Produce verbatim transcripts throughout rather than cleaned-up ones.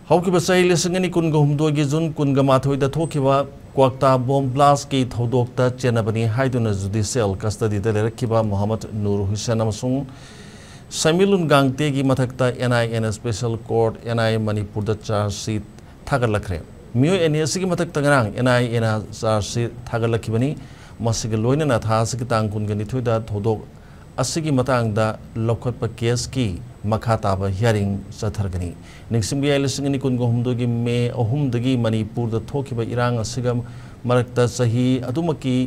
ꯍꯧꯈꯤꯕ ꯆꯍꯤ ꯂꯤꯁꯤꯡ ꯑꯅꯤ ꯀꯨꯟꯒ ꯍꯨꯝꯗꯣꯏꯒꯤ ꯖꯨꯟ ꯀꯨꯟꯒ ꯃꯥꯊꯣꯏꯗ ꯊꯣꯛꯈꯤꯕ ꯀ꯭ꯋꯥꯛꯇꯥ ꯕꯣꯝ ꯕ꯭ꯂꯥꯁꯀꯤ ꯊꯧꯗꯣꯛꯇ ꯆꯦꯟꯅꯕꯅꯤ ꯍꯥꯏꯗꯨꯅ ꯖꯨꯗꯤꯁꯤꯌꯦꯜ ꯀꯁꯇꯗꯤꯗ ꯂꯩꯔꯛꯈꯤꯕ ꯃꯣꯍꯝꯃꯗ ꯅꯨꯔ ꯍꯨꯁꯦꯟ ꯑꯃꯁꯨꯡ ꯁꯃꯤꯂꯨꯟ ꯒꯥꯡꯇꯦꯒꯤ ꯃꯊꯛꯇ ꯑꯦꯟ ꯑꯥꯏ ꯑꯦꯅ special court, N I A ꯃꯅꯤꯄꯨꯔꯗ ꯆꯥꯔꯖ ꯁꯤꯠ ꯊꯥꯒꯠꯂꯛꯈ꯭ꯔꯦ꯫ ꯃꯤꯑꯣꯏ ꯑꯅꯤ ꯑꯁꯤꯒꯤ ꯃꯊꯛꯇ ꯉꯔꯥꯡ ꯑꯦꯟ ꯑꯥꯏ ꯑꯦꯅ ꯆꯥꯔꯖ ꯁꯤꯠ ꯊꯥꯒꯠꯂꯛꯈꯤꯕꯅꯤ꯫ ꯃꯁꯤꯒ ꯂꯣꯏꯅꯅ ꯊꯥ ꯑꯁꯤꯒꯤ ꯇꯥꯡ ꯀꯨꯟꯒ ꯅꯤꯊꯣꯏꯗ ꯊꯧꯗꯣꯛ ꯑꯁꯤꯒꯤ ꯃꯇꯥꯡꯗ ꯂꯧꯈꯠꯄ ꯀꯦꯁꯀꯤ ꯃꯈꯥ ꯇꯥꯕ ꯍꯤꯌꯥꯔꯤꯡ ꯆꯠꯊꯔꯒꯅꯤ꯫ ꯅꯤꯡꯁꯤꯡꯕ ꯌꯥꯏ, ꯂꯤꯁꯤꯡ ꯑꯅꯤ ꯀꯨꯟꯒ ꯍꯨꯝꯗꯣꯏꯒꯤ ꯃꯦ ꯑꯍꯨꯝꯗꯒꯤ ꯃꯅꯤꯄꯨꯔꯗ ꯊꯣꯛꯈꯤꯕ ꯏꯔꯥꯡ ꯑꯁꯤꯒ ꯃꯔꯛꯇ ꯆꯍꯤ ꯑꯗꯨꯃꯛꯀꯤ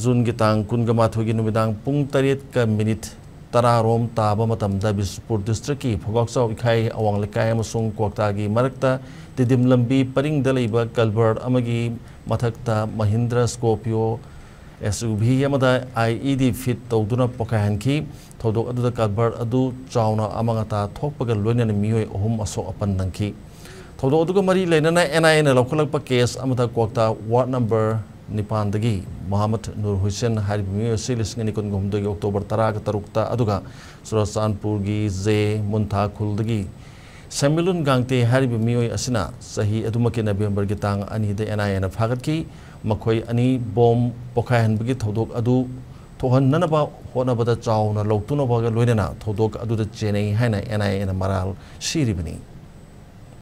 ꯖꯨꯟꯒꯤ ꯇꯥꯡ ꯀꯨꯟꯒ ꯃꯥꯊꯣꯏꯒꯤ ꯅꯨꯃꯤꯗꯥꯡ ꯄꯨꯡ ꯇꯔꯦꯠꯀ ꯃꯤꯅꯤꯠ ꯇꯔꯥꯔꯣꯝ ꯇꯥꯕ ꯃꯇꯝꯗ ꯕꯤꯁꯅꯨꯄꯨꯔ ꯗꯤꯁꯇ꯭ꯔꯤꯛꯀꯤ ꯐꯧꯕꯥꯛꯆꯥꯎ ꯏꯈꯥꯏ ꯑꯋꯥꯡ ꯂꯩꯀꯥꯏ ꯑꯃꯁꯨꯡ ꯀ꯭ꯋꯥꯛꯇꯥꯒꯤ ꯃꯔꯛꯇ ꯇꯤꯗꯤꯝ ꯂꯝꯕꯤ ꯄꯔꯤꯡꯗ ꯂꯩꯕ ꯀꯜꯚꯔꯠ ꯑꯃꯒꯤ ꯃꯊꯛꯇ ꯃꯍꯤꯟꯗ꯭ꯔ ꯁ꯭ꯀꯣꯔꯄꯤꯌꯣ ꯑꯦꯁ ꯌꯨ ꯚꯤ ꯑꯃꯗ ꯑꯥꯏ ꯏ ꯗꯤ ꯐꯤꯠ ꯇꯧꯗꯨꯅ ꯄꯣꯈꯥꯏꯍꯟꯈꯤ꯫ ꯊꯧꯗꯣꯛ ꯑꯗꯨꯗ ꯀꯜꯚꯔꯠ ꯑꯗꯨ ꯆꯥꯎꯅ ꯑꯃꯥꯡ ꯑꯇꯥ ꯊꯣꯛꯄꯒ ꯂꯣꯏꯅꯅ ꯃꯤꯑꯣꯏ ꯑꯍꯨꯝ ꯑꯁꯣꯛ ꯑꯄꯟ ꯅꯪꯈꯤ꯫ ꯊꯧꯗꯣꯛ ꯑꯗꯨꯒ ꯃꯔꯤ ꯂꯩꯅꯅ ꯑꯦꯟ ꯑꯥꯏ ꯑꯦꯅ ꯂꯧꯈꯠꯂꯛꯄ ꯀꯦꯁ ꯑꯃꯗ ꯀ꯭ꯋꯥꯛꯇꯥ ꯋꯥꯔꯗ ꯅꯝꯕꯔ ꯅꯤꯄꯥꯟꯗꯒꯤ ꯃꯣꯍꯝꯃꯗ ꯅꯨꯔ ꯍꯨꯁꯦꯟ ꯍꯥꯏꯔꯤꯕ ꯃꯤꯑꯣꯏ ꯑꯁꯤ ꯂꯤꯁꯤꯡ ꯑꯅꯤ ꯀꯨꯟꯒ ꯍꯨꯝꯗꯣꯏꯒꯤ ꯑꯣꯛꯇꯣꯕꯔ ꯇꯔꯥꯒ ꯇꯔꯨꯛꯇ, ꯑꯗꯨꯒ ꯆꯨꯔꯆꯥꯟꯄꯨꯔꯒꯤ ꯖꯦ ꯃꯨꯟꯊꯥ ꯈꯨꯜꯗꯒꯤ ꯁꯦꯃꯤꯂꯨꯟ ꯒꯥꯡꯇꯦ ꯍꯥꯏꯔꯤꯕ ꯃꯤꯑꯣꯏ ꯑꯁꯤꯅ ꯆꯍꯤ ꯑꯗꯨꯃꯛꯀꯤ ꯅꯕꯦꯝꯕꯔꯒꯤ ꯇꯥꯡ ꯑꯅꯤꯗ ꯑꯦꯟ ꯑꯥꯏ ꯑꯦꯅ ꯐꯥꯒꯠꯈꯤ꯫ ꯃꯈꯣꯏ ꯑꯅꯤ ꯕꯣꯝ ꯄꯣꯈꯥꯏꯍꯟꯕꯒꯤ ꯊꯧꯗꯣꯛ ꯑꯗꯨ ꯊꯣꯛꯍꯟꯅꯅꯕ ꯍꯣꯠꯅꯕꯗ ꯆꯥꯎꯅ ꯂꯧꯇꯨꯅꯕꯒ ꯂꯣꯏꯅꯅ ꯊꯧꯗꯣꯛ ꯑꯗꯨꯗ ꯆꯦꯟꯅꯩ ꯍꯥꯏꯅ ꯑꯦꯟ ꯑꯥꯏ ꯑꯦꯅ ꯃꯔꯥꯜ ꯁꯤꯔꯤꯕꯅꯤ꯫